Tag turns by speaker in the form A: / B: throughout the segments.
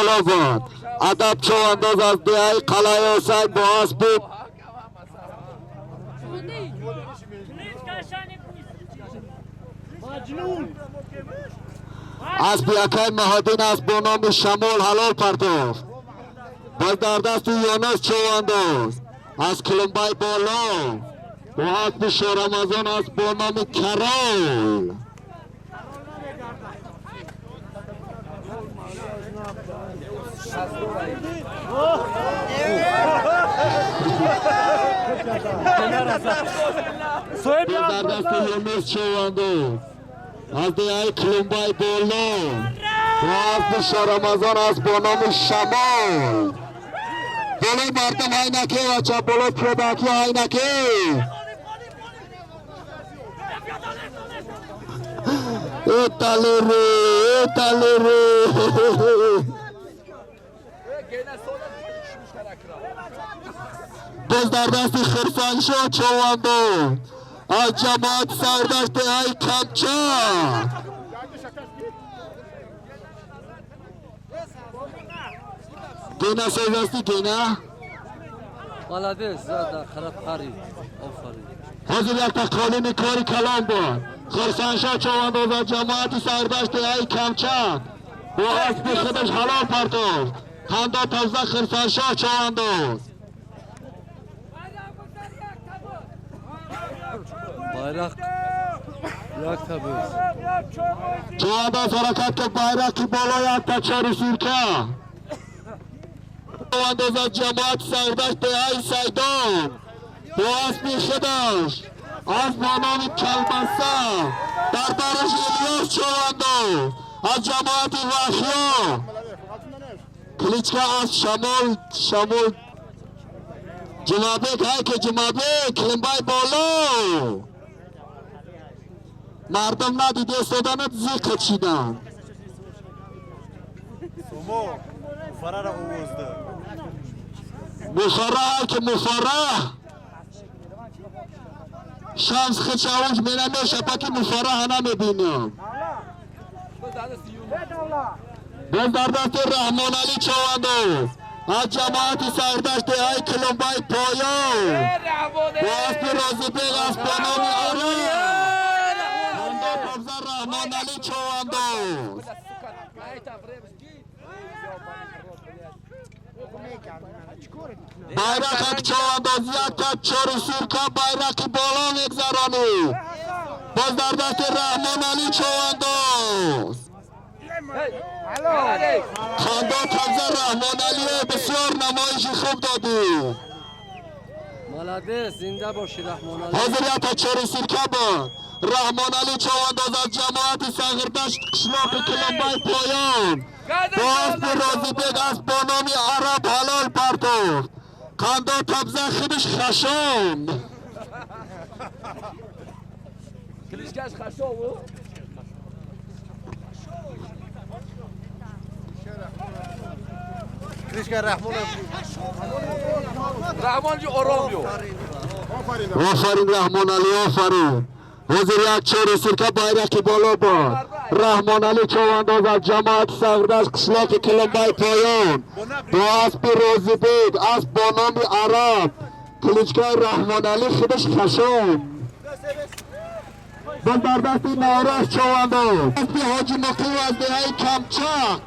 A: боло буд. Адаб човандоз аз деҳаи Қалъаи Ҳусайн бо аспи аспи акай Маҳодин аст бо номи Шамол ҳалол партофт. Боз дар дасти Юнус човандоз аз Кулумбай боло бо аспи Шоҳрамазон аст бо номи Карол. Дар дасти Юнус човандоз аз деҳаи Кулумбай боло бо аспи Шоҳрамазон аст бо номи Шамол. Болои мардум ҳайнаке бача, болои пиёдаки ҳайнаке. Эталере, эталере. Боз дар дасти Хирсаншоҳ човандоз аз ҷамоати Сардашт деҳаи Камчак. Гена созасти гена?
B: Молодец, зада хараб парид. Офарин.
A: Ҳозир якта қолини кори калон буд. Хирсаншоҳ човандоз аз ҷамоати Сардашт деҳаи Камчак бо аспи худаш ҳалол партофт. Қандо тавза Хирсаншоҳ човандоз.
B: Bayrak як табиз.
A: Човандоз ҳаракат кард, байрақи боло якта чори сирка. Човандоз аз ҷамоати Сардашт деҳаи Сайдон бо аспи худаш аз бо номи Калбаса дар бараш Илёс човандоз аз ҷамоати Вахё. Кличка аз Шамол, Шамол Ҷумъабек, ҳайке Ҷумъабек, Кулумбай боло. Мардум надида истоданад, зиқ кашиданд. Муфарраҳ ки муфарраҳ шамс хичавуш менаме шапаки муфарраҳ намебинам. Боз дар дасти Раҳмоналӣ човандоз аз ҷамоати Сардашт деҳаи Кулумбай поён бо аспи Розибег аст бо номи Араб. Раҳмоналӣ човандоз. Байрақак човандоз якта чори сирка байрақи боло мегзаронӣ. Боз дар дасти Раҳмоналӣ човандоз. Хандо тавза Раҳмоналие, бисёр намоиши хуб додӣ.
B: Молодец, зинда боши Раҳмоналӣ.
A: Ҳозир якта чори сирка буд. Раҳмоналӣ човандоз аз ҷамоати Сағирдашт қишлоқи Кулумбай поён бо аспи Розибег аст бо номи Араб ҳалол партофт. Қандо табза худаш хашон.
C: Кличкаш хашон.
D: Кличка Раҳмон.
C: Раҳмон ҷи ором ё.
A: Офарин Раҳмоналӣ, офарин. Ҳозир як чори сирка байрақи боло буд. Раҳмоналӣ човандоз аз ҷамоати Сағирдашт қишлоқи Кулумбай поён бо аспи Розибег асп бо номи Араб. Кличкаи Раҳмоналӣ худаш хашон. Боз дар дасти Наврас човандоз аспи Ҳоҷи Муқим аз деҳаи Камчак.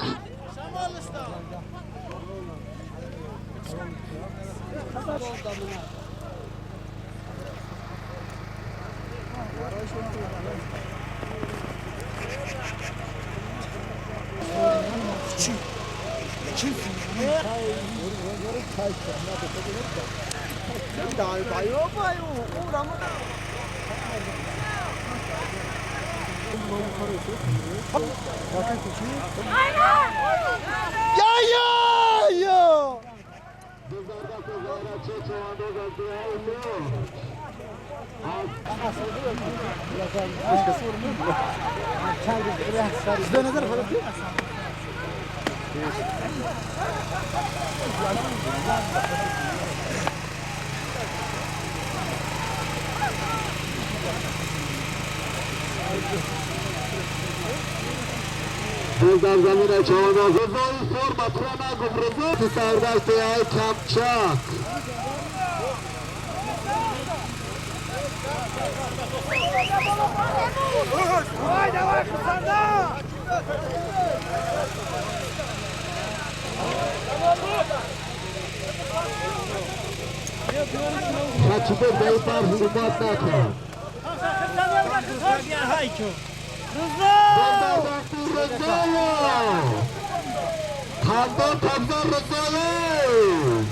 D: Ya!
A: باز در زمین چهارده رضای فرم تو نگم رضا سردشت های کمچک خچیده به این طرف حرمت نکن خندان تبزر رضایی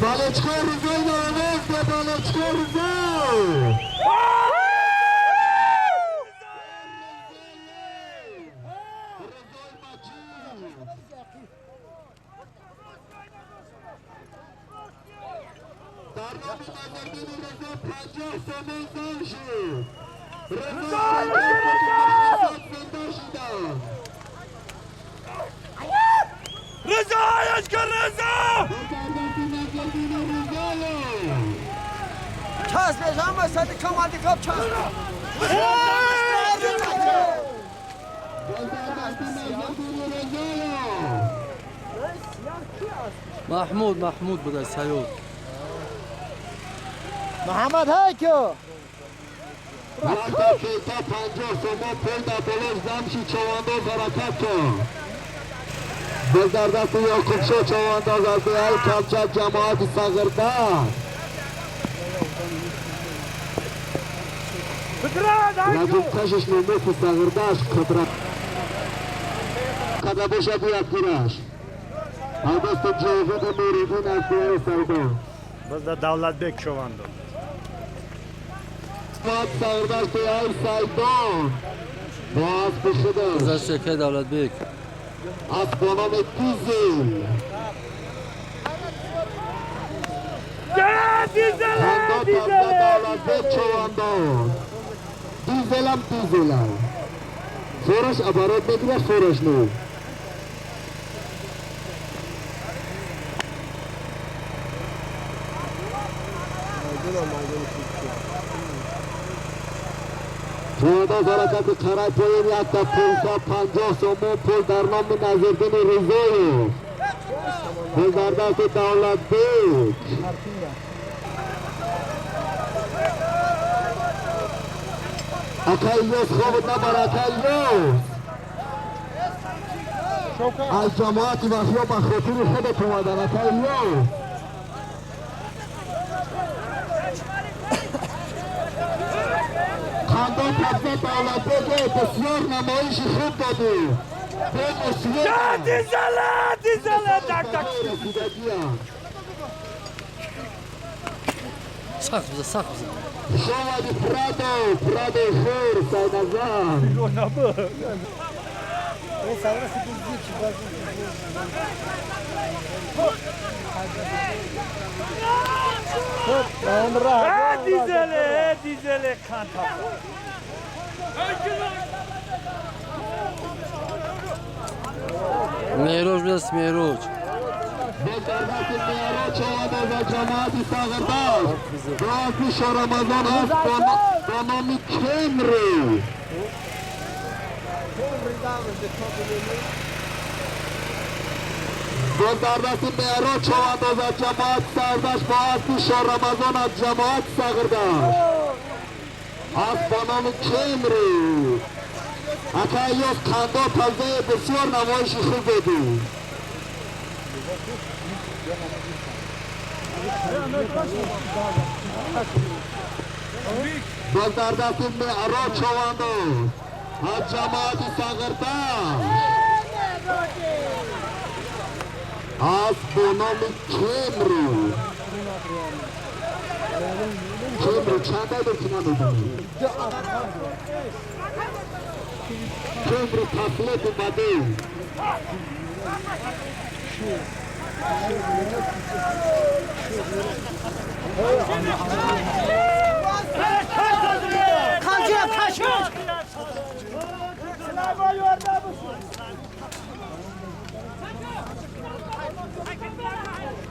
A: بالچکا رضایی نواز به بالچکا رضایی در نام نظردین رضا 50 سامان زن شد رضا زنده شدن
C: رضا عشق رضا
D: چسب هم سد کماندی کاب چسب
B: محمود محمود بوده سیود
D: محمد هایکو
A: تا 50 سوما پل در بلوز زمشی چوانداز حرکت کن باز در دست یعقوب شاه چوانداز از های کمچک جماعت سغردن رجب کشش نموس سغردش قدرت قدر باشد یکگیرش دست جاوید موریدین از های سیدان
E: باز در دولت بک چوانداز
A: سردشت های سیدان باز بشده
B: گذشته که دولت بیک
A: از با نام دیزل خندان تبزه دولت بیک چوانداز دیزلم دیزلم فورش عبارت میگیره فورش نو چوانداز حرکت قرای پایین یک تا 550 سومون پل در نام نظردین رضایف پل در دست دولت بیک اکا الیاس خوابت نبر اکا الیاس از جماعت وفیا به خاطر خودت اومدن اکا الیاس خندان تبزه دولت بیک بسیار نمایش خوب دادی به مسلم
C: دیزله دیزله تک تک
A: رسیدگی
B: سخت بزن سخت بزن
A: شما پرادو پرادو خور سینزان
E: دیزله دیزله کانتا
B: معراج بوده است معراج
A: با دست معراج چوانداز از جماعت ساغرداش با پیش رمضان هست با نام کمری با در دست معراج چوانداز از جماعت سردش با پیش رمضان از جماعت ساغرداش از با نام کمری اکا الیاس خندا تازه بسیار نمایش خوب بدی باز در دست معراج چوانداز از جماعت ساغرداش از با نام کمرو کمرو چند عدد که نمیدونی کمرو تفلت اومده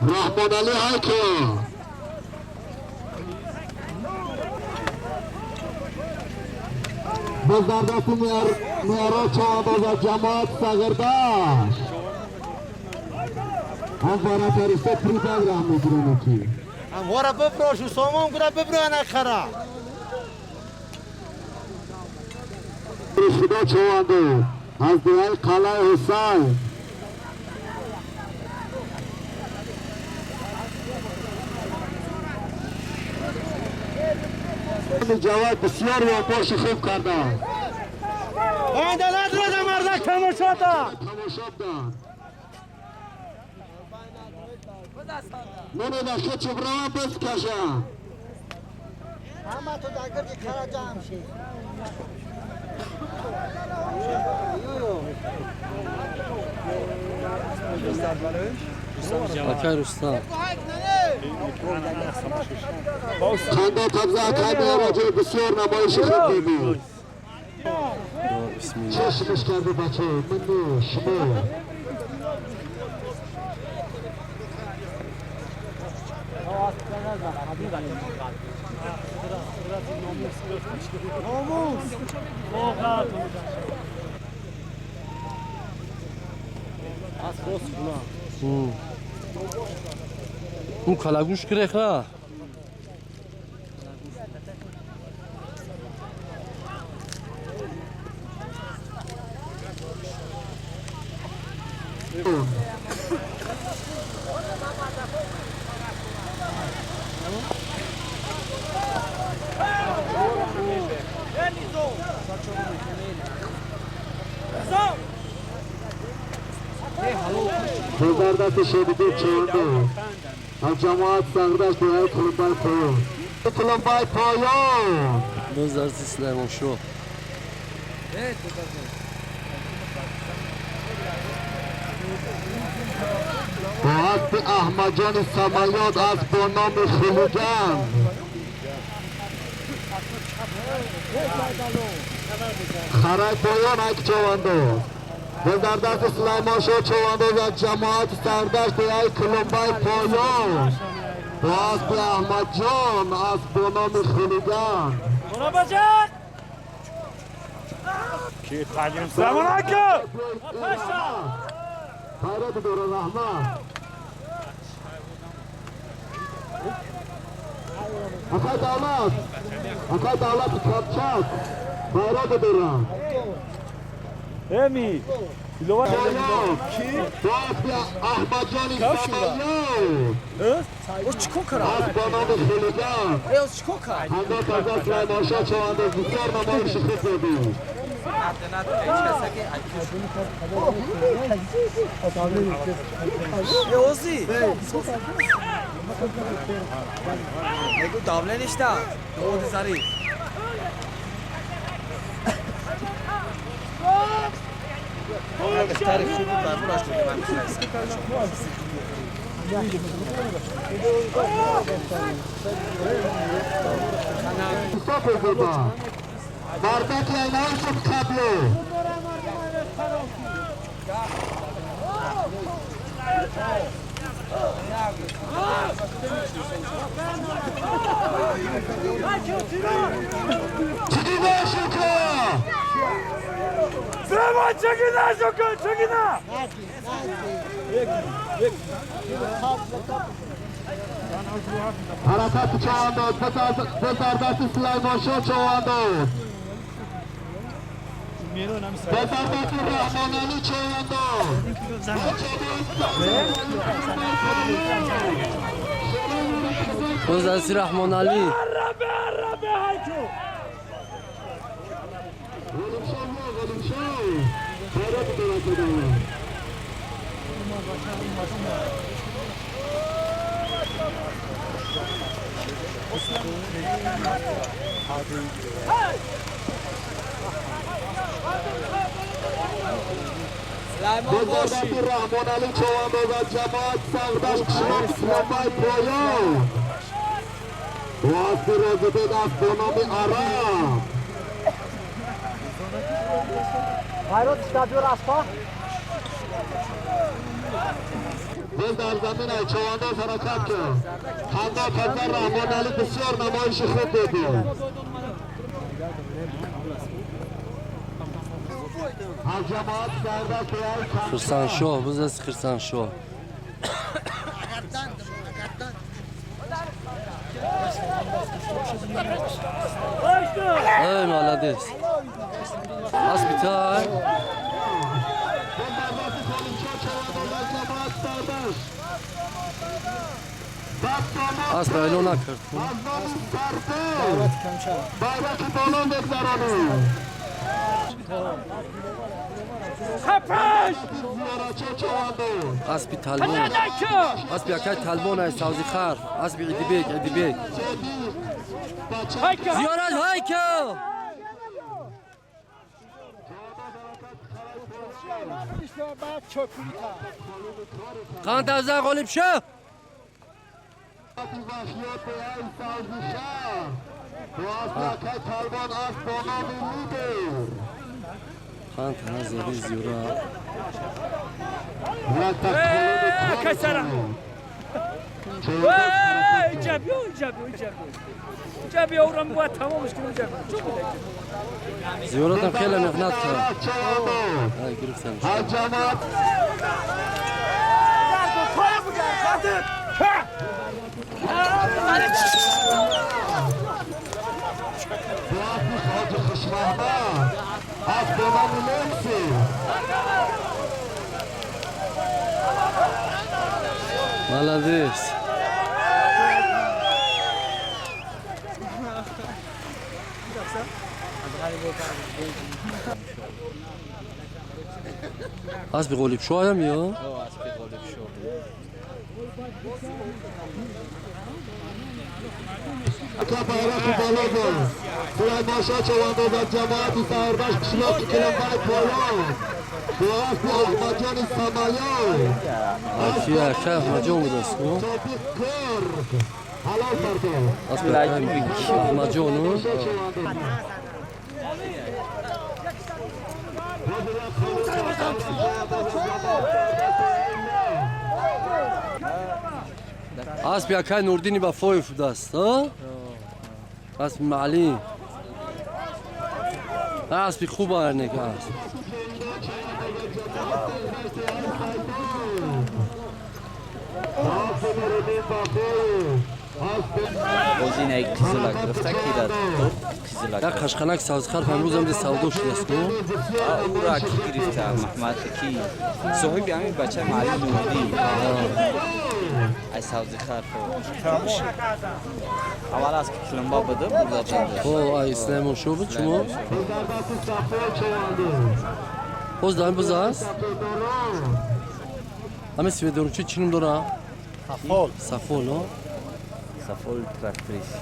A: رحمان علی حکم بزردستی میارا چوانداز از جماعت سغردش هم وارا تریسته پریدگ را هم میگیرونه کی
D: هم وارا بفروش و سامان گره ببرو نخره
A: خدا چوانداز از دیهای قلعه حسین جواد بسیار واپاش خوب کرده.
E: آینده ندرده مردک تماشا داد.
A: منو داشته چبرام بس کشم.
D: همه تو دگر که خرا جمع شی.
B: اکای رستم.
A: خنده تبزه اکای میراجه بسیار نمایش خوب بود. چشمش کرده بچه من شما.
B: اون کلاگوش گرفت نه؟
A: بزردست شدیده چونده از جماعت سغردش دوهای کلمبای پایان کلمبای پایان
B: بزردست سلیمان شو
A: با اسب احمد جان سمیاد از با نام خلوگن خرای پایان اک چونده بزردست سلیمان شو چوانداز از جماعت سردشت ای کلمبای پایان با اسب احمد جان از با نام خلیگان
C: سلام علیکم.
A: خیرات دور رحمت اکای دولت اکای دولت کپچک خیرات دورم
C: امی
A: احمد جان سمیان
D: او چیکار کرد؟
A: از با نام خلیگان
D: ای چیکار کرد؟
A: هنگام تازه سلیمان شاه چوانداز بسیار نمایش خوب بود.
D: ای اوزی میگو دابله نیشتا دو زاری تاریخ خوب بود برمون آشنا که من
A: می‌خواستم. مردک اینایی شد قبله چگینه شکر
C: سلیمان چگینه شکر چگینه
A: حرکت چوانداز بزردست سلیمان شاه چوانداز بزردست رحمان علی چوانداز
B: بزردست رحمان علی
C: عربه عربه هایکو
A: بزردست رحمان علی چوانداز از جماعت سغدش قشلاق سلمبای پایان و اسب رازبید از با نام عرب باز در زمین ای چوانداز حرکت کرد. هنگام پسر رحمان علی بسیار نمایش خوب بود.
B: Хирсаншоҳ, буз аст Хирсаншоҳ. Эй, молодец. Асби тай. Асп эълон накард. Аспи талбон. Аспи акай талбон ай савзи хар. Аспи Идибек, Идибек. Зиёрат ҳайка! Қанд аз ғолиб шо? Қанд ҳазари зиёрат.
C: کسرم جبیو جبیو جبیو جبیو اورم باید تمامش کنم جبیو چون بوده
B: Зиёратам хеле меҳнат кард. Ай гирифтам. Молодец. Асби ғолибшоҳам ё?
F: Аспи ғолибшоҳ.
B: Аки ака Аҳмадҷон будааст ку? Аспи Аҳмадҷону? Аспи акай Нурдини Вафоев будааст, а? Аспи маълим. Аспи хуб арнек аст.
F: Боз ина қизила гирифта кира дод қизила.
B: Як қашқанак савзхар ҳамрӯз ҳам савдо шудааст ку?
F: Ура ки гирифта Маҳмад ки соҳиби ҳамин бача маълим Нурдин. Ай савзихар. Аввал аз ки килимба буда бурда чанда.
B: Хо ай Сулаймон шо буд шумо? Боз дар буз аст? Ҳамин сведоручи чӣ ном дора?
E: Сафол.
B: Сафол, о?
F: Сафол тракторист.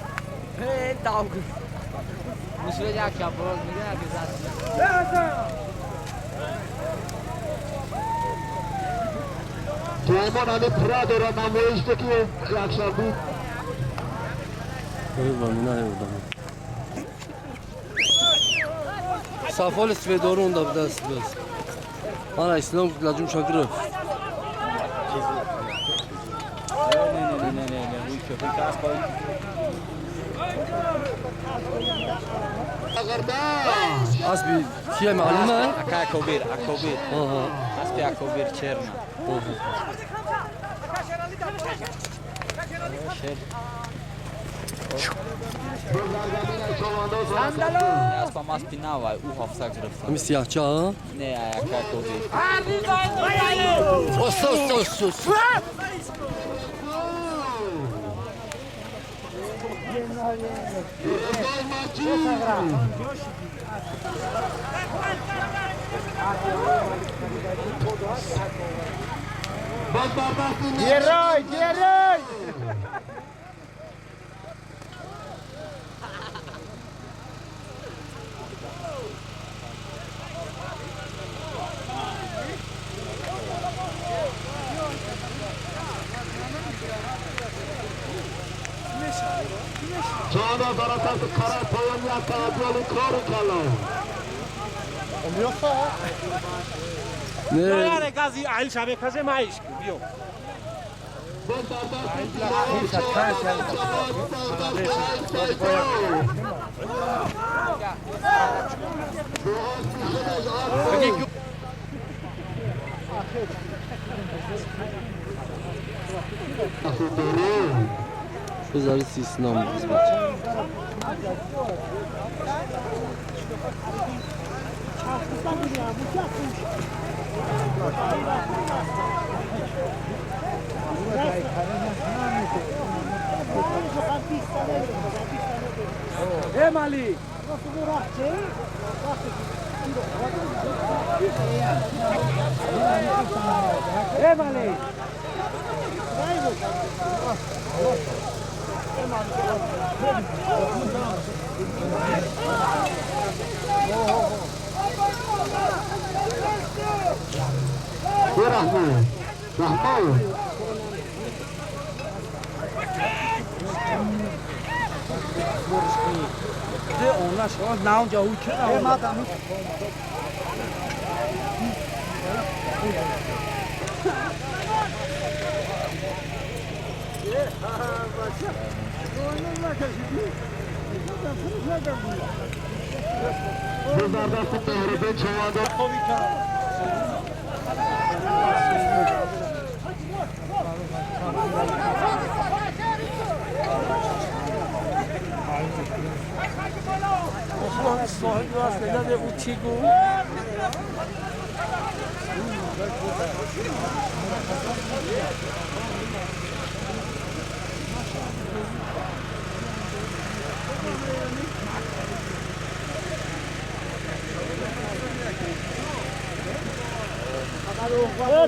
B: Сафоли сведору унда будааст боз. Ана Ислом лаҷумша гирифт.
F: Не не не не, рӯи кӯприк аст бо
B: Аспи кия маълума?
F: Ака Акобир, Акобир. Аспи Акобир черна. Шер. Аспам аспи навай, ӯ ҳафта гирифта.
B: Ҳамин сияҳча, а?
F: Не, ака Акобир.
B: Оста, оста, оста, оста.
E: Герой, герой!
B: Не,
E: Gazi, ayl shabe kaze maish biyo.
B: بذاری اسلام بز بچه.
C: مالی مالی
A: رحمن رحمن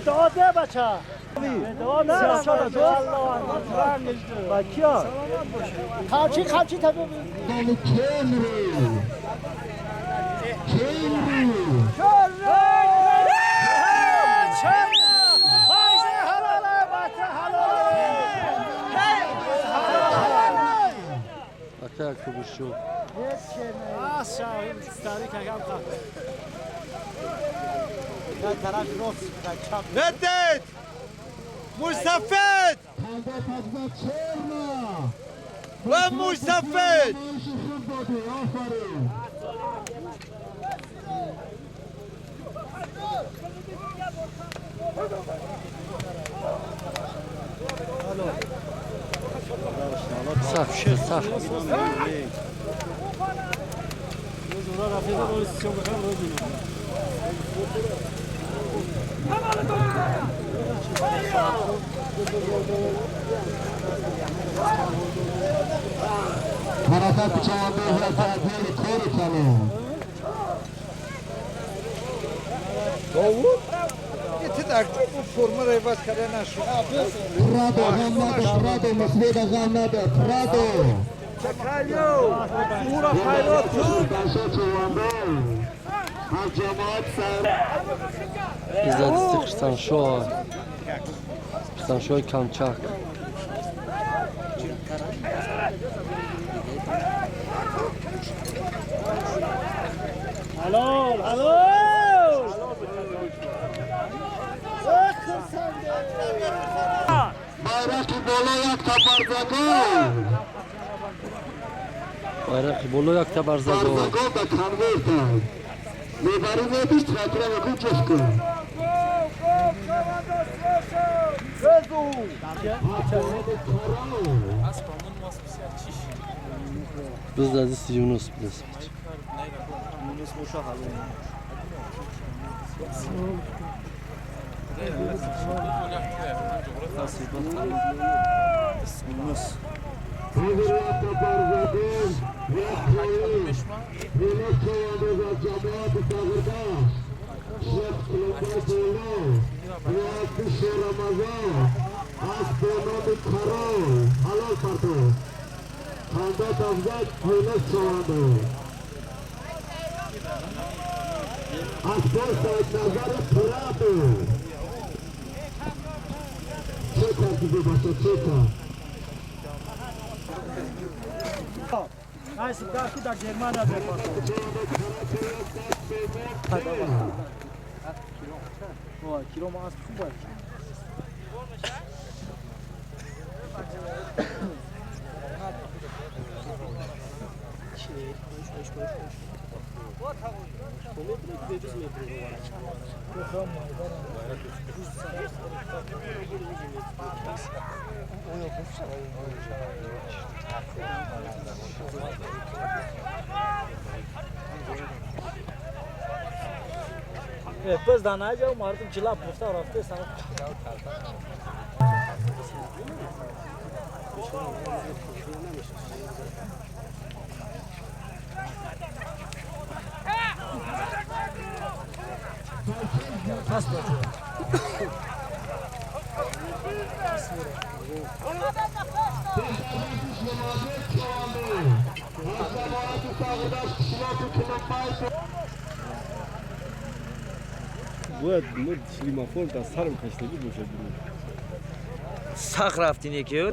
D: دعا بچه دعا نه بچه خرچی خرچی تا ببین
E: ندید مصطفی و مصطفی
B: سخت سخت
A: حرکت چهارده و کار کنه.
E: داوود یه تدکتر bu forma را عوض کرده نشد.
A: Prado غم نده، Prado مسعود غم نده، Prado.
E: چکایو اورا پایلوت
B: زدستی خرسانشاه خرسانشاه کمچک
D: حلال حلال
A: bayrak بالا یک تبرزگان
B: bayrak بالا یک تبرزگان
A: برزگان به کنورتن میبری میبیش ترکیره بکن جفت کن
B: Biz de Yunus biliriz.
C: Пас данаҷа мардум чила пуфта рафта сан.
G: Бояд шлимафор дар сарам каштагӣ бошад.
F: Сахт рафтин яке.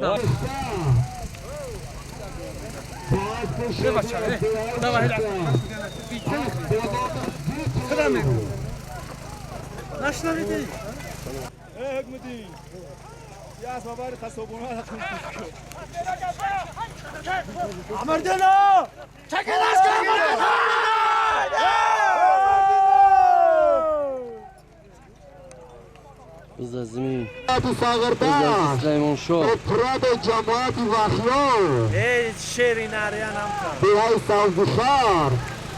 B: Зазмин.
A: Сағырдаш.
B: Сулаймоншоҳ.
A: Эфрод ҷамоати Вахёр.
C: Эй шери нариан ҳам
A: Деҳаи Савзихар.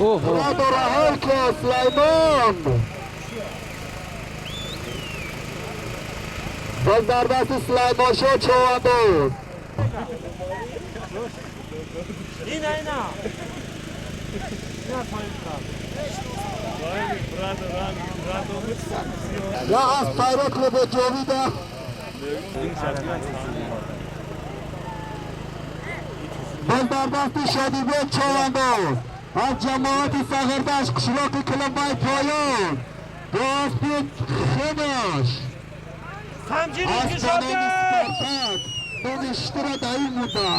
B: Оҳо.
A: Раду раҳол ки Сулаймон. Боз дар дасти Сулаймоншоҳ човандоз.
C: Ина ина.
A: Я аз пайро клуби ҷовида. Боз дар дасти Шодибек човандоз. Аз ҷамоати Сағирдаш қишлоқи Килимбай поён. Бо аспи худаш.
C: Санҷири
A: Аз ба номи Спартак. Номи штира даим муда.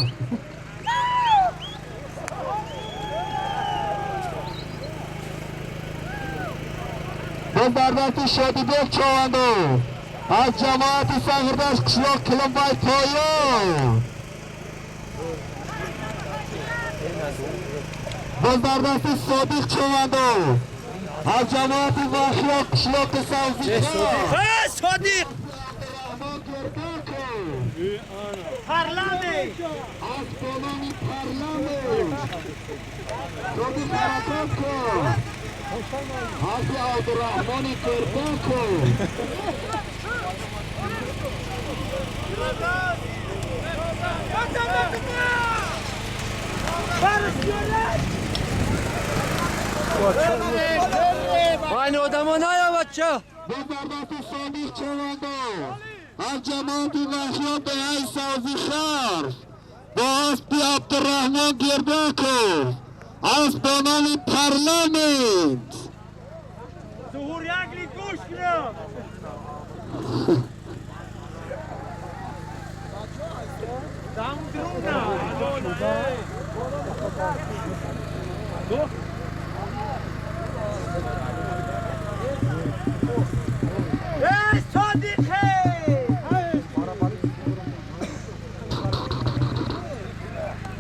A: Боз дар дасти Шодибек човандоз. Аз ҷамоати Сағирдаш қишлоқ Килимбай поён. Боз дар дасти Содиқ човандоз. Аз ҷамоати Вахиё қишлоқи Савзихор.
C: Содиқ Парламент.
A: Аз ба номи парламент. Содиқ ҳаракат кун. Ҳаси Абдураҳмони Кирдаков.
B: Вайн одамо ная бача.
A: Боз дар дасти Содиқ човандоз. Аз ҷамоати Вахиё деҳаи Савзихар. Бо аспи Абдураҳмон Гирдаков. Аз ба номи парламент.
C: Зуҳур як лит гӯш кунам. Дам друна. Эй Содиқе!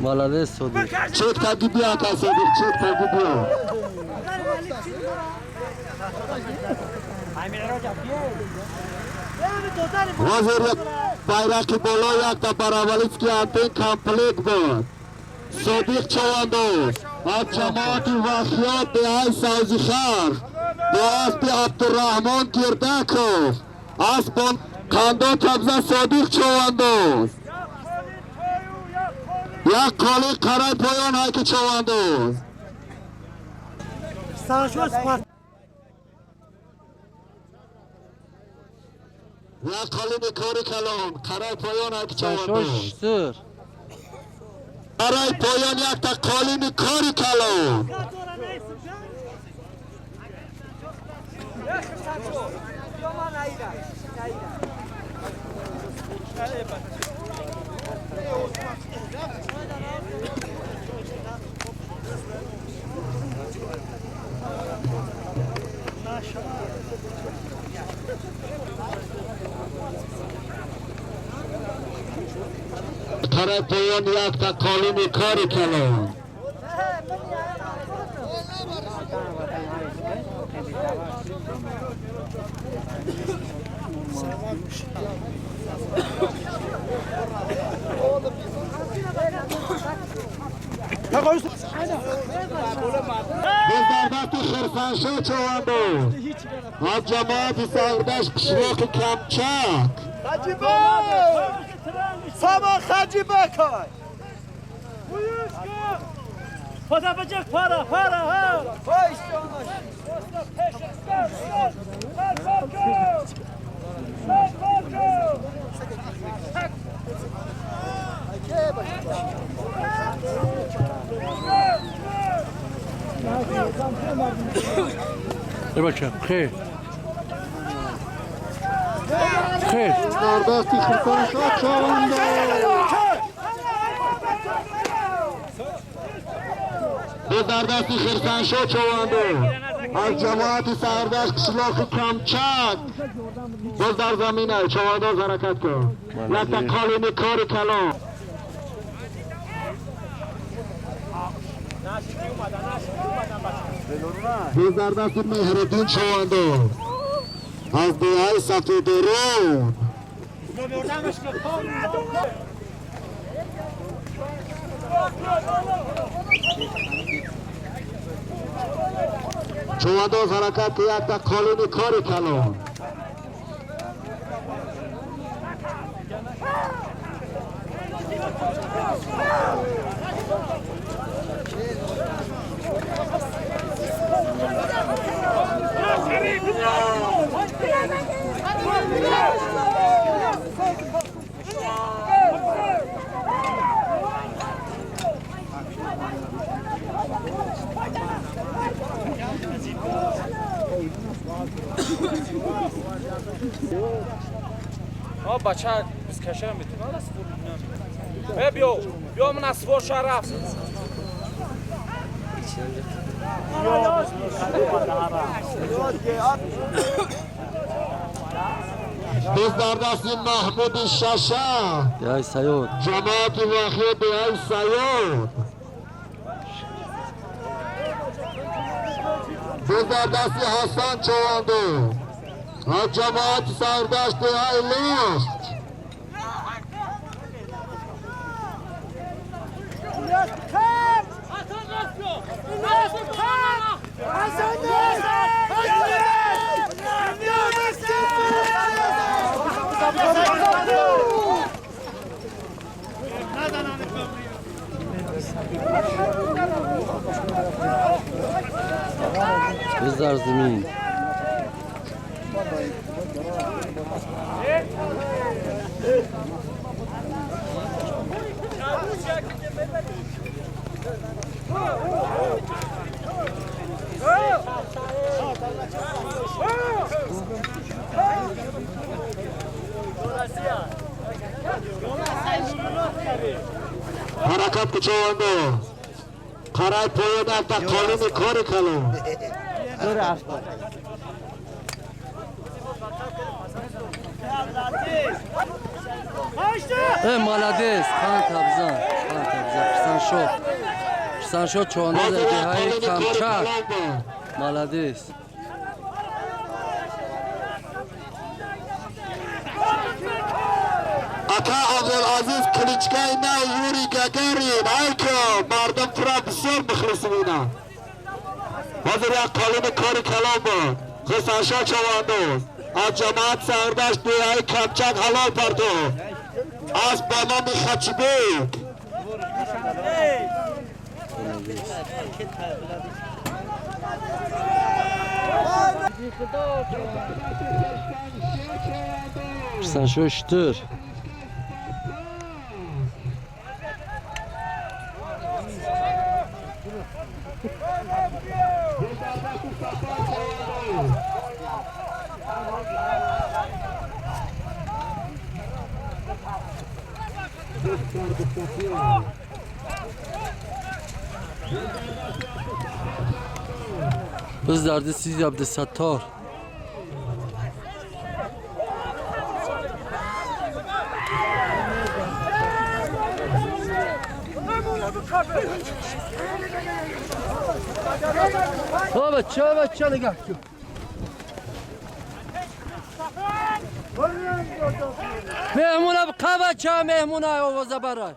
B: Молодец Содиқ.
A: Чек таги биё ака Содиқ, чек таги биё. Ҳозир байрақи боло якта баравалитский антен комплект буд. Содиқ човандоз аз ҷамоати Вахиё деҳаи Савзихар бо аспи Абдураҳмон Гирдаков. Асп қандо табза Содиқ човандоз. Як қоли қарай поён ҳайки човандоз. Як қолини кори калон қарай поён ҳайки човандоз.
B: Шош сир.
A: Қарай поён якта қолини кори калон. Қарай поён якта қолини кори калон. Бездардасти Хирсаншо човандоз аз ҷамоати Сағрдашт қишлоқи Камчак.
E: Сама Хаҷибакай.
C: Para para ha.
B: Бача, хейр. Хейр.
A: Дардасти Хирсаншо човандоз. Бездардасти Хирсаншо човандоз аз ҷамоати Сағрдашт қишлоқи Камчак. Боз дар замина човандоз ҳаракат кун. Якта қолини кори калон. Бездардасти Меҳриддин човандоз аз деҳаи Сафедурон. Човандоз ҳаракат якта қолини кори калон.
H: Бача бискаша метавонад асфор э биё биё ман асфор шараф.
A: Бездардасти Маҳмуди Шаша.
B: Деҳаи Саёд.
A: Ҷамоати Вахё деҳаи Саёд. Бездардасти Ҳасан човандоз аз ҷамоати Сағрдашт деҳаи Лӯхт.
B: Biz дар замин.
A: Ҳаракат кучовандоз. Қарай поён якта қолини кори калон.
B: Э, молодец, хан Табзан, хан Табзан, Хирсаншо. Хирсаншо човандоз аз деҳаи Камчак. Молодец.
A: Ака Абдулазиз кличкаи нав Юрий Гагарин. Айко мардум тура бисёр мухлис мебинанд. Ҳозир як қолини кори калон буд. Хирсаншо човандоз аз ҷамоат Сағрдашт деҳаи Камчак ҳалол партов аз ба номи Хачибек.
B: Хирсаншои шутур. Biz dardi siz Абдусаттор. بچه بچه نگه کن. مهمونه بچه مهمونه آوازه برای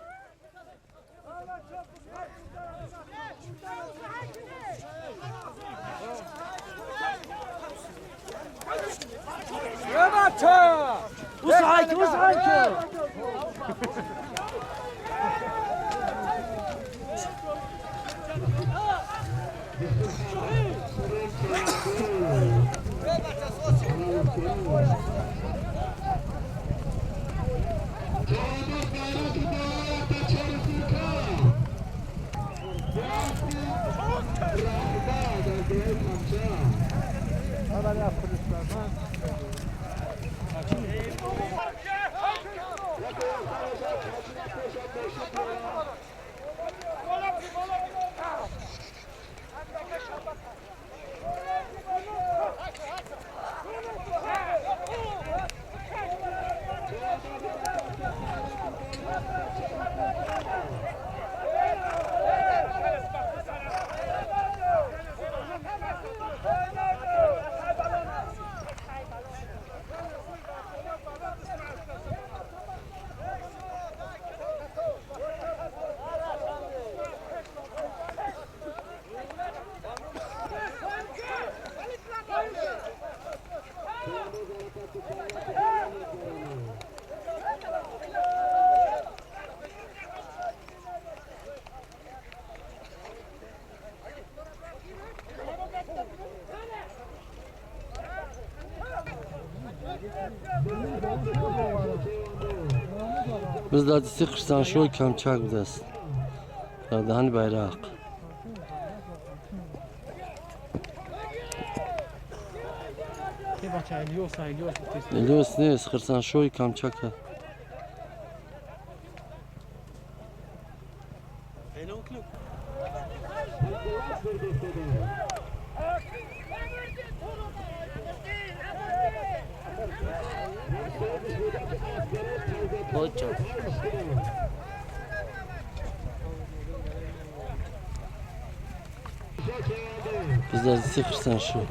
B: وسعك Biz ladisi Xırsanşoy Kamçak budast. Дар даҳани байрақ. Элиос нест, Хирсаншои Камчака. Biz ladisi Xırsanşoy.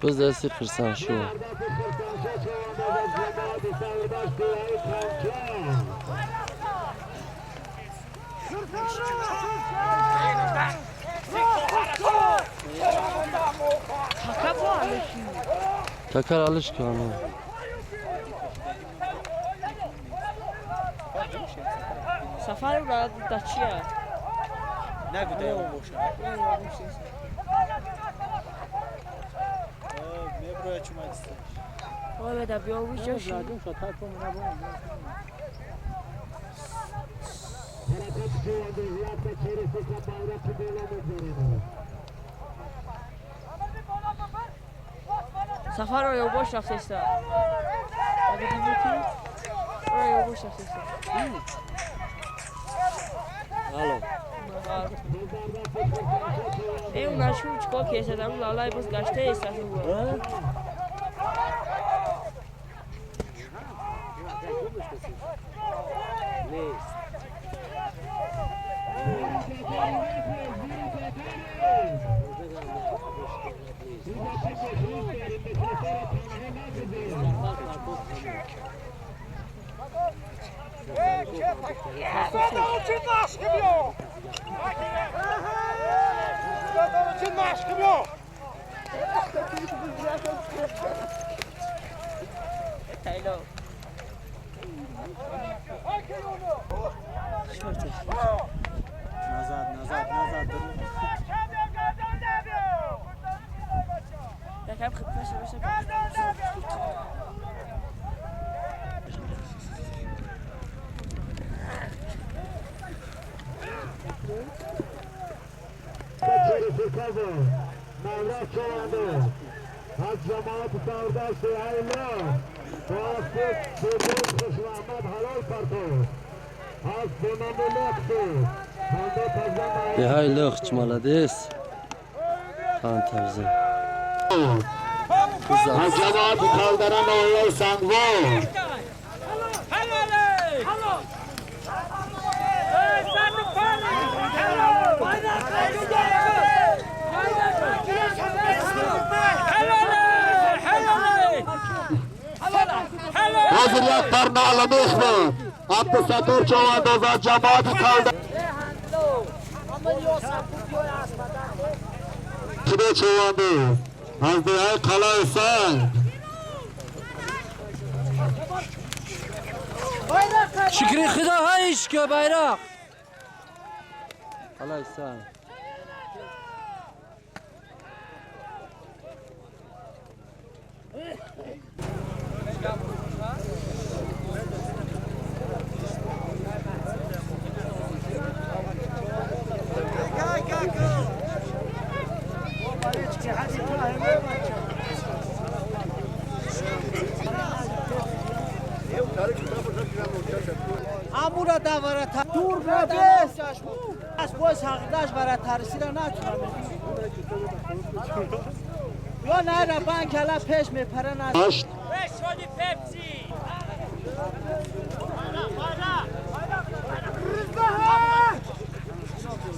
B: Biz ladisi Xırsanşoy. Takar alışkanı.
I: Сафар да чия?
H: Нагудай он бошад. Меброя чумадист.
I: Ой, да биё виҷош. Сафар оё бош рафтеста. Оё бош рафтеста.
B: Алло.
I: Э, у нас чӣ кор кардам, лалай боз гаштаест.
D: Назад, назад, назад.
A: از جماعت سردشت ایلا با خوش احمد حلال پرتو از بنام لخت
B: деҳаи Лӯхч молодец. Хан Табза.
A: از جماعت کالدران ناحیه سنگوار حاضر یک پرنال میخواد عبدالستار چوانداز از جماعت کالدران خدا چوانداز از دهه قلعه سنگ
B: Шукри Худо ҳайшка байроқ. Қалаи Санг.
D: Амура давара тур бес аз боз ҳақдаш бара тарсира натунам. Ё найра банк ала пеш мепара на.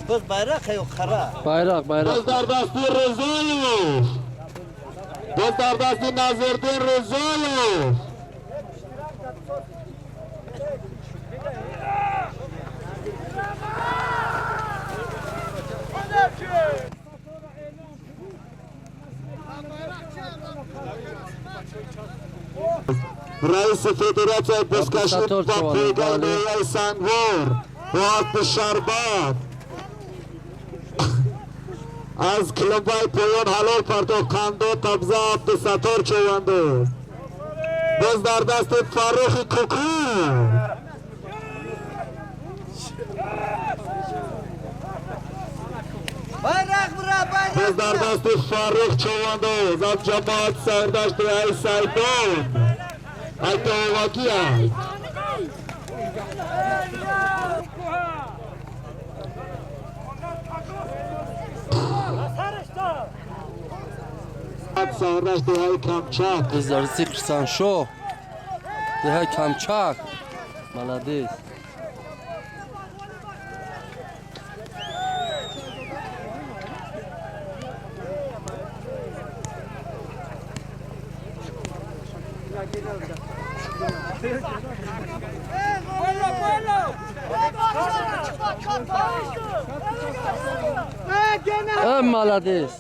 D: Боз байрақ ё қара?
B: Байроқ, байроқ.
A: باز در دستی رضایف باز در دستی نظردین رضایف رئیس فدراسیون بزکشی
B: عبدالستار
A: با
B: چوانداز،
A: پیگاه
B: بله.
A: ناحیه سنگوار با اسب شربت از کلمبای پایان حلال پرتو قندو تبزه عبدالستار چوانداز باز در دست فرخ کوکو
D: Байрақ бура, байрақ.
A: باز در دست فرخ چوانداز از جماعت سردشت ای سیدان ای تاواکی ای سردشت ای کمچک
B: Боз дар дасти Хурсандшоҳ. Деҳаи Камчак. Молодец. Молодец.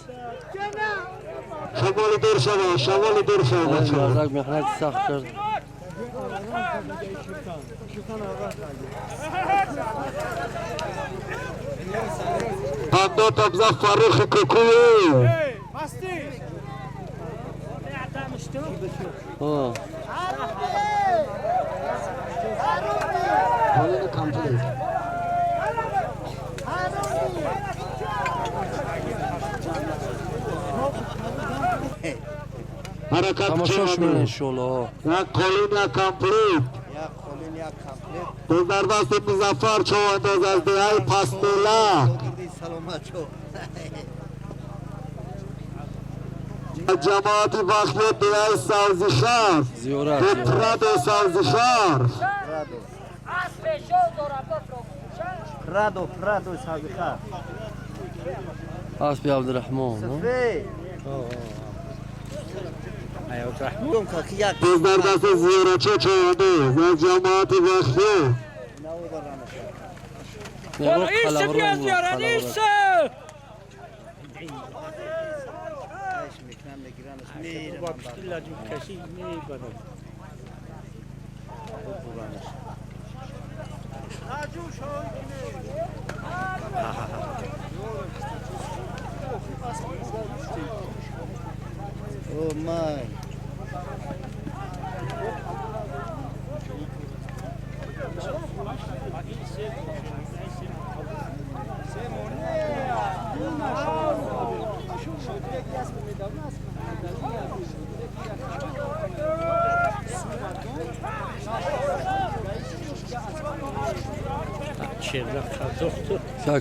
A: شمال دور شما شمال دور شما
B: Ай,
A: بچه‌ها.
B: мардак меҳнати сахт кард.
A: قندو تبزه فرخ کوکو
B: О,
A: پایین کامپلیت حرکت
B: тамошош
A: چوانداز.
B: мекунем иншоалло.
A: یک قالین یک کامپلیت
D: Як қолин, як комплект.
A: باز در دست مظفر چوانداز از دهه پستولک
D: Саломат шо.
A: از جماعت وقتی دهه سوزیخر
B: Зиёрат, зиёрат.
A: پرد سوزیخر
D: Прадо, Прадо Сабиха.
B: Аспи Абдураҳмон. Ну?
D: Сафе.
A: باز در دست زیارچه چوانداز از جماعت وقتی
B: Меҳроб қаламрон буд, қаламрон.
D: Oh my.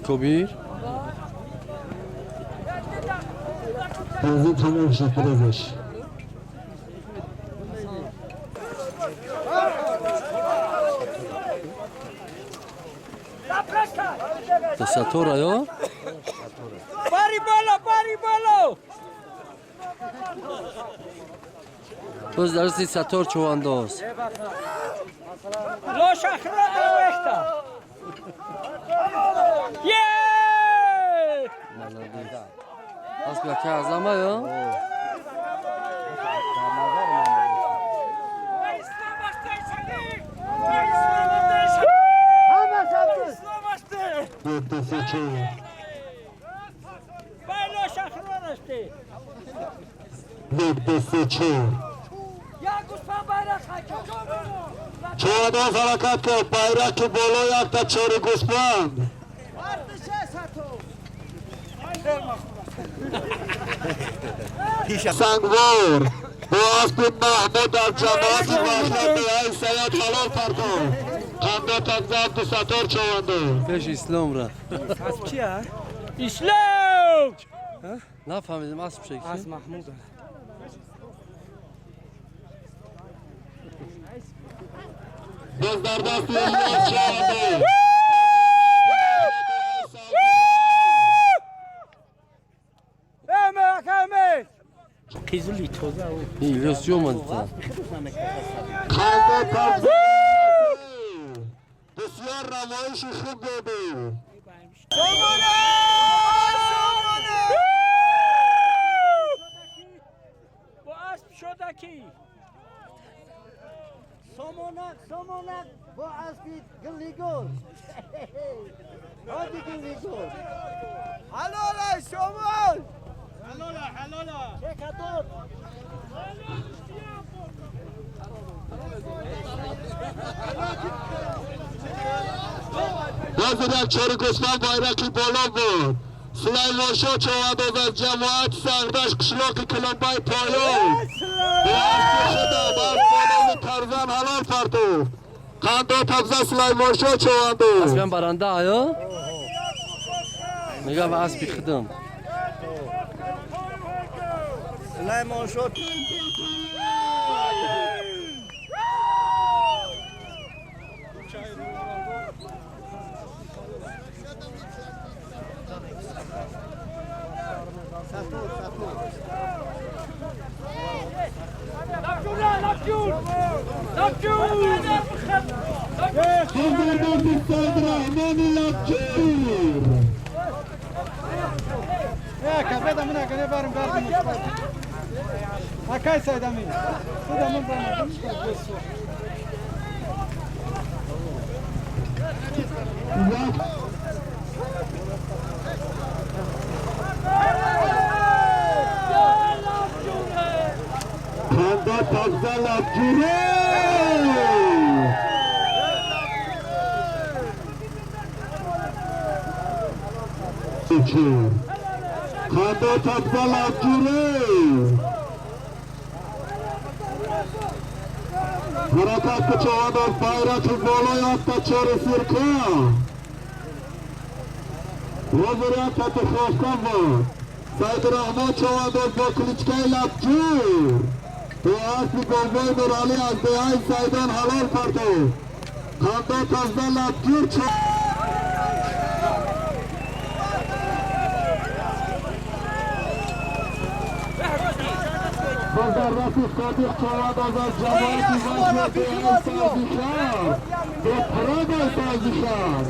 B: Кобир
A: بازی تمام شد پرزش.
B: Сатора ё?
C: Бари боло, бари боло.
B: Боз дарси Сатор чувандоз.
C: Лоша храда вехта. Е!
B: Молодец. Асп яке азама ё?
A: چهار حرکت کرد بیرق بالا یک تا چهار گوسفند. سنگوار با اسب محمود در جماعت وحدت ای سید حلال پرتاب قنده تگزد دو ستار چوانده
B: پیش اسلام را.
C: اسب چیه؟ اسلام.
B: نفهمیدم اسب چه؟
C: اسب محمود.
A: باز در دست الیاس چوانده.
C: قیزلی توزه
B: الیاس چی اومد تا؟
A: خنده تگزد بسیار روایش خوب داده.
C: با اسب شده کی؟
D: سامانک سامانک با اسبی گلیگور. هادی گلیگور. حلاله شمال.
H: حلاله حلاله.
D: چه کدور؟
A: باز یک چهار گوسفند بیرق بالا بود. سلیمان شاه چوانداز از جماعت سردش قشلاق کلمبای پایان. با اسب خودم از بالای ترزن حلال پرتو. قنده تبزه سلیمان شاه چوانداز.
B: اسبم برنده آیا؟ میگم اسبی خودم.
D: سلیمان شاه
A: خنده تبزه لبجوره. خنده تبزه لبجوره. حرکت که چهار بیرق بالا یک تا چهار سیرکه. روز یک تا تخوافکن بود. سید رحمان چوانداز با کلیچکه لبجور. با اسب بابای نورالی از دهای سیدان حلال پرتو. خنده تازه لبجور چه باز در رفیق صادق چوانداز از جماعت وحدت دهای سازیشار. با پراد سازیشار.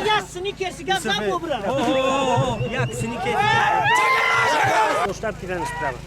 D: Як сникерси гап зан бобра.
C: Як сникерси. Штаб кидан справа.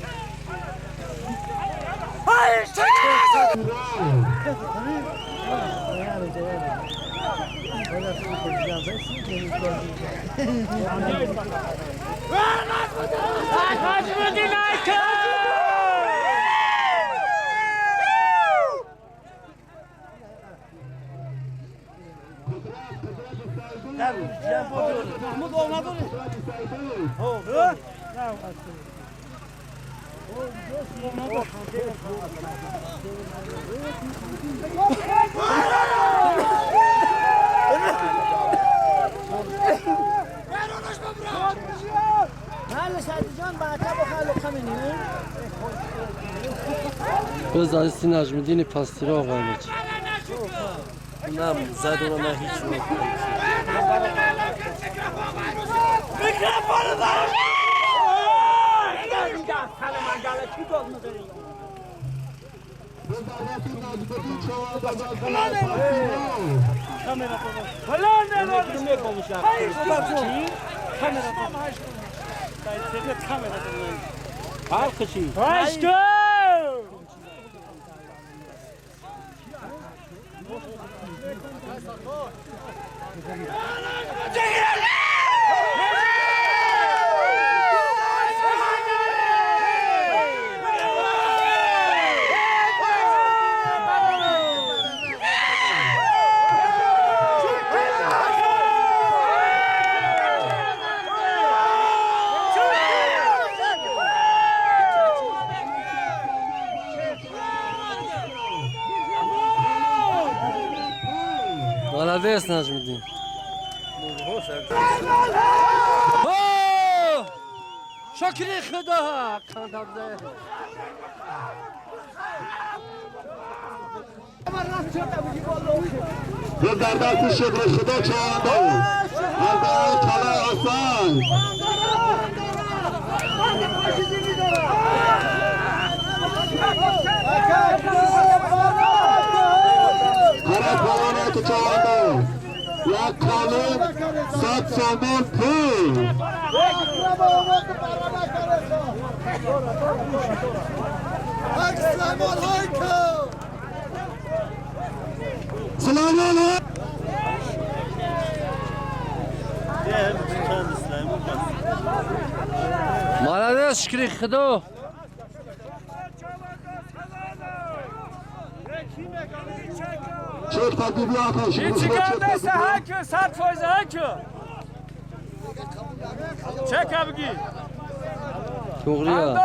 B: Боз азизи Наҷмиддини Пастиро оғои.
J: На задона на ҳеҷ.
B: Молодец, Наҷмиддин. Шукри Худо.
A: Дар дасти шукри Худо чоанда аз даҳои қалаи Ҳасан. Ҳарак балона ки чоанда як қолин 100 сомон пул. سلام
B: Молодец, шукри Худо. توغریه.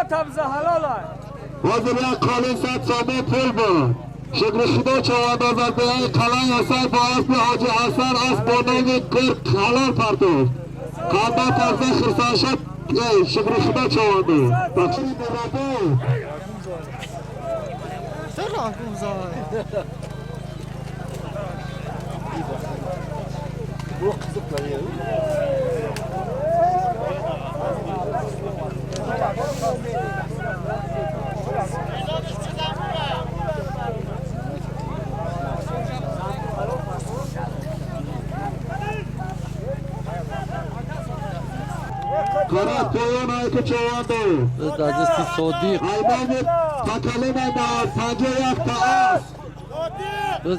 A: وزیر یک قالین 100 سامون پول بود. شکر خدا چوانداز از دهای قلعه حسن با اسب حاجی حسن اسب با نام گرگ حلال پرداخت. قندا ترزه خرسان شد. شکر خدا چوانداز. بخشی مرابو. قرار پایان آیت چواندو.
B: دستی صدیق.
A: ایمان تکلم 51 تا است.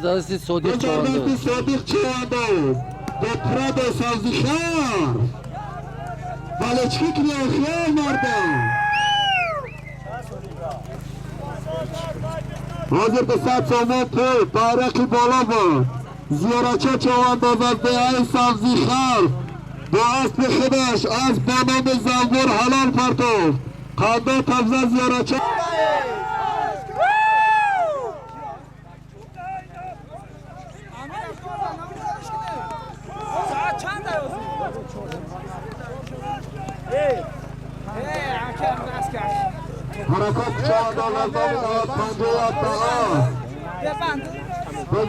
B: دستی صدیق چواندو.
A: دستی صدیق چواندو. با پراد سازیخار. ولی چی کنی خیال مردم. حاضر به 100 سامون پول بیرقی بالا بود. زیارچه چوانداز از دهای سبزیخار با اسب خودش از با نام زنبور حلال پرتوفت. قندا تبزه زیارچه. حرکات چوانداز از نام 51 تا است.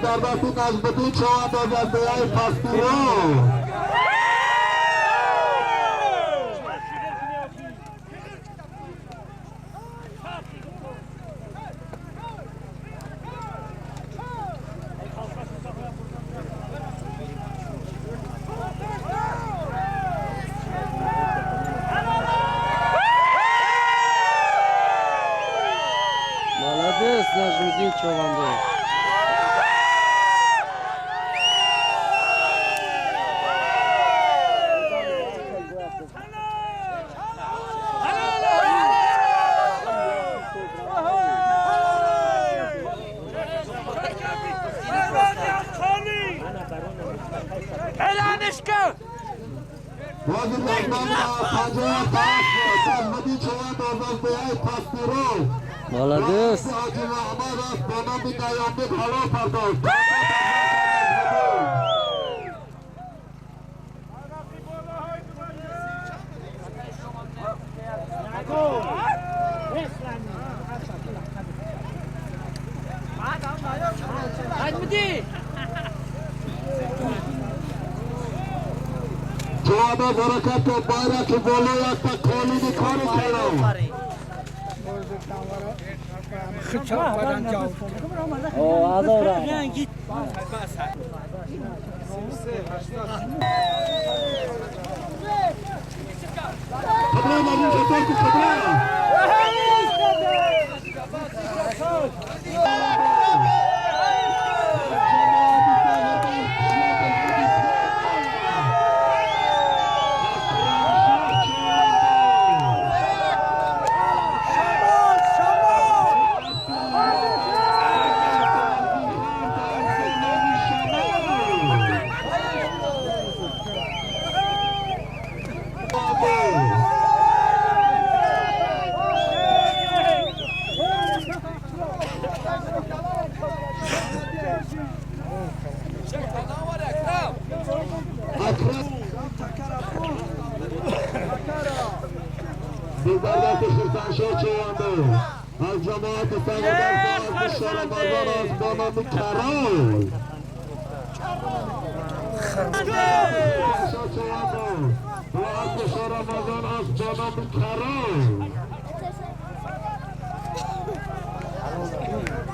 A: در دستی نجم‌الدین چوانداز از دهای پستیرو.
B: Молодец.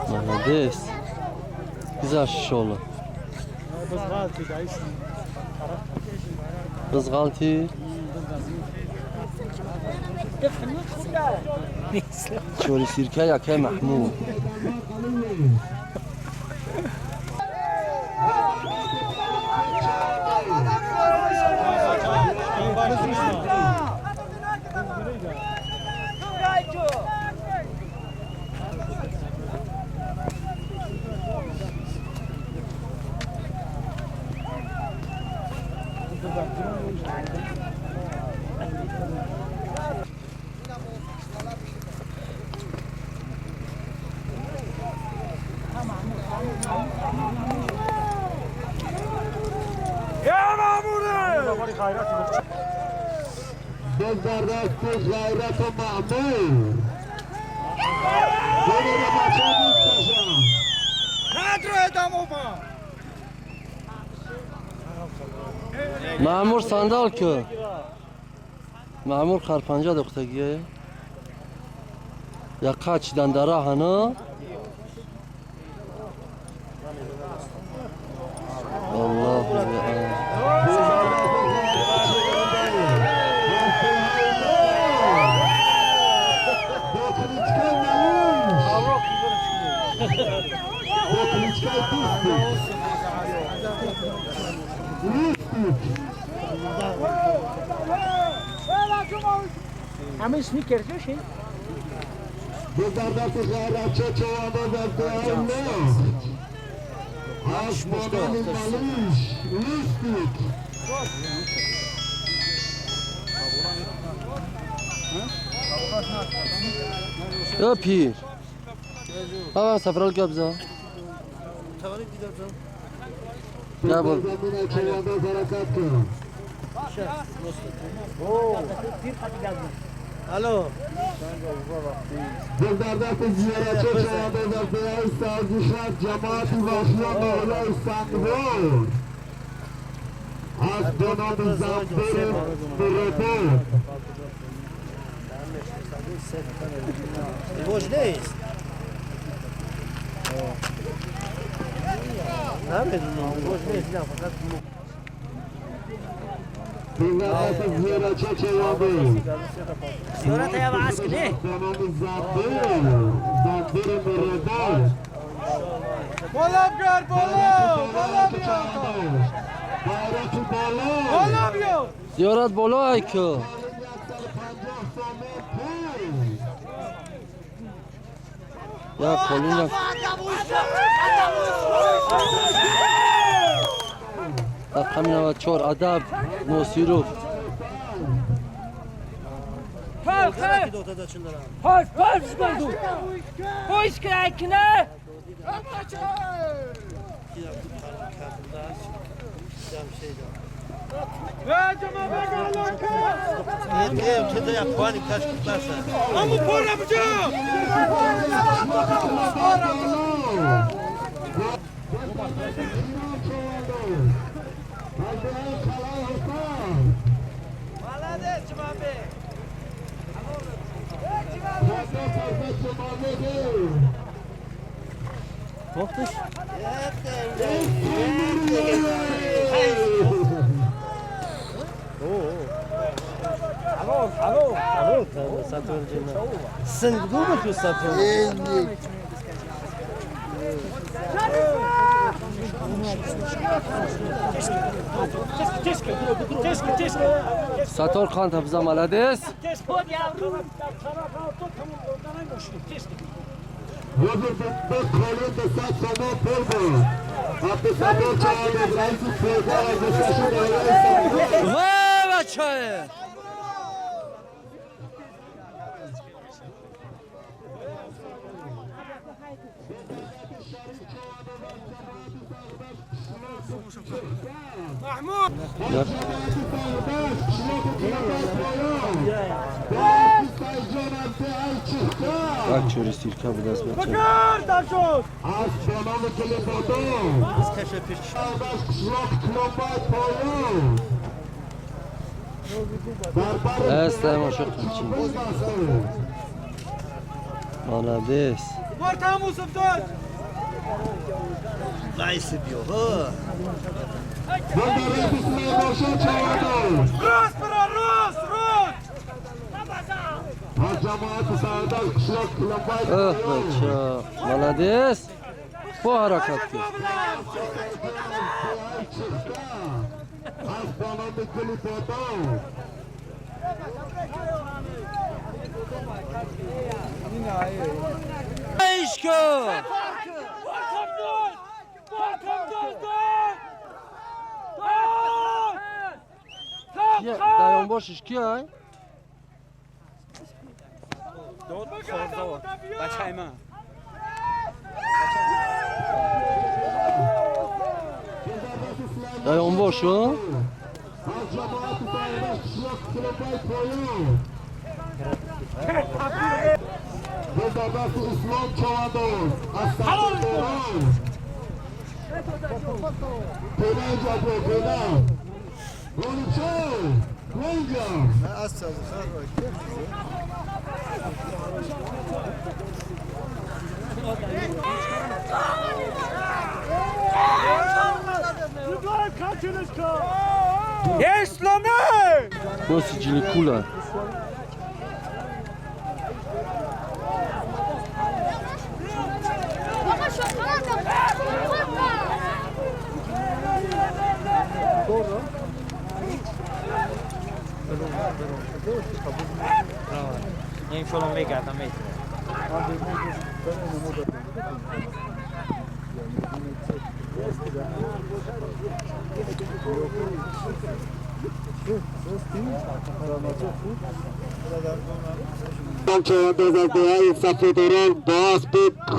B: Молодец. Güzel şişoğlu. Kızgalti. Çori sirke ya Mahmud. Мамур сандал ки. Мамур харпанҷа духтагие. Я қачидан дара ҳана. Аллоҳу акбар.
C: همه سنیکرز شی.
B: Ya pir. Ha safral kabza. Ya bol.
D: Alo. Boş değil. Boş değil. Fakat
C: زیارت یا عسک نه
E: بالا بیار بالا بالا بیار بالا بیار
B: زیارت بالا ایکو یا قولون رقم 94 ادب نصیروف.
C: Пас пас кун. Пойш кна.
J: Похташ?
B: Сатор хан табза молодец. Вай бачае! Так через тирка бы даст бача. Эс тамошо қилчи. Молодец. Ах, бача. Молодец. Бо ҳаракат кун. Ишко! Даён бошиш ки ай?
H: Бачаи ман.
B: Даён бошу? Носи жиликула.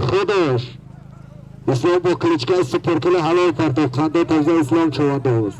A: خودش اسلام با کلیچکای سپورکل حلال پرتاب خنده تازه اسلام چوانداز.